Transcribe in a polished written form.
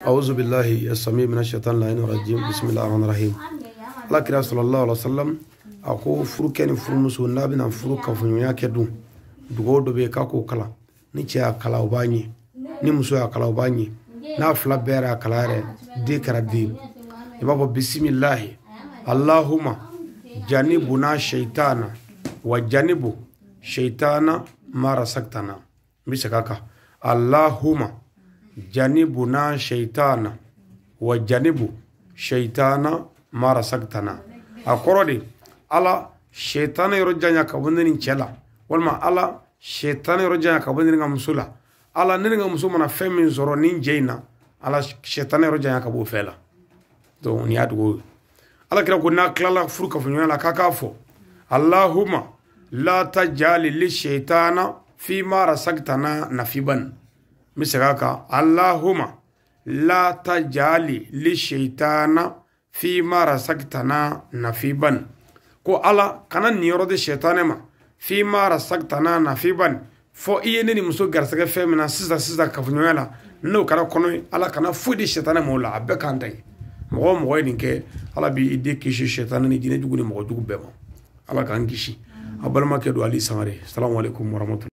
A'udhu billahi as-sami minash shaitanir la'inir rajim. Bismillahir rahmanir rahim. Ala kira sallallahu alaihi wasallam a ko furukɛ ni furumuso n'a bɛna furu kafoɲɔgɔnya kɛ dun, dugawu dɔ bɛ yen k'a k'o kalan. Ni cɛ y'a kalan o b'a ɲɛ, ni muso y'a kalan o b'a ɲɛ, n'a fila bɛɛ yɛrɛ y'a kalan yɛrɛ, den kɛra den. I b'a fɔ bisimilahi allahumma janibuna shaitana wa janibu shaitana ma rasaktana. N bɛ segin a kan. Allahumma janibuna shaitana wa janibu shaitana ma rasaktana. A kɔrɔ de, ala shaitana yɔrɔ janya ka bɔ ne ni cɛ la, walima ala shaitana yɔrɔ janya ka bɔ ne ni ka muso la. Ala ne ni ka muso mana fɛn min sɔrɔ nin jɛ in na, ala shaitana yɔrɔ janya ka bɔ o fɛ la. Donc nin y'a dugawu ye. Ala kira ko n'a tilala furu kafoɲɔgɔnya la k'a k'a fɔ allahumma la tajali li shaitana fi ma rasaktana nafiban. N bɛ segin a kan. Allahumma la tajali li shaitana fi ma rasaktana nafiban. Ko ala kana nin yɔrɔ di shaitana ma fi ma rasaktana nafiban, fɔ i ye ne ni muso garisɛgɛ fɛn min na sisan sisan kafoɲɔgɔnya la, n'o kɛra kɔnɔ ye, ala kana foyi di shaitana ma o la, a bɛɛ k'an ta ye. Mɔgɔ o mɔgɔ ye nin kɛ, ala b'i den kisi shaitana ni jinɛ jugu ni mɔgɔ jugu bɛɛ ma. Ala k'an kisi. A balimakɛ don Ali Sangare. Salamu alaikum warahmatullahi.